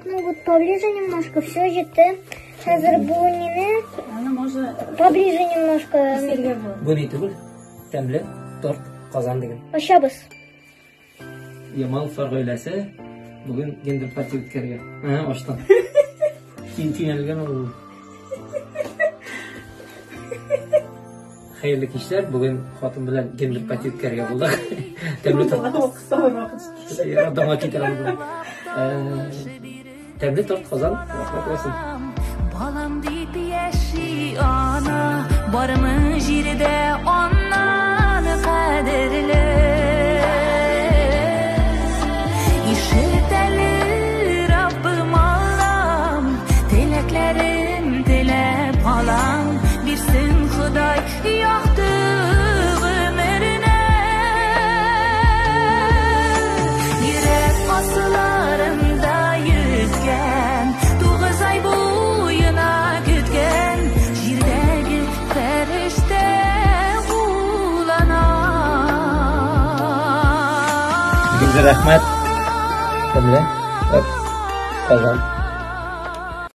Ну вот поближе немножко, все җитте. Хәзер бу нине Аны можно поближе немножко кисәргә була. Бу ни түгел, тәмле торт Казан дигән. Ачабыз. Ямаловлар гаиләсе бүген гендер пати үткәргән. Ага, ачтым. Тин тинәлгән ул. Хәерле кичләр. Бүген хатын белән гендер пати үткәрергә булдык. Тәмле торт. Роддомга китерәм бүген. Тәмле торт Казан. Рәхмәт булсын. Балам дип яши ана, бармы җирдә аннан кадерле? Ишет әле, Раббым Аллам, теләкләрем теләп алам, бирсен Ходай якты гомерне. Йөрәк асылларында йөзгән, 9 ай буена көткән, җирдәге фәрештә улана. Рәхмәт. Тәмле торт Казан.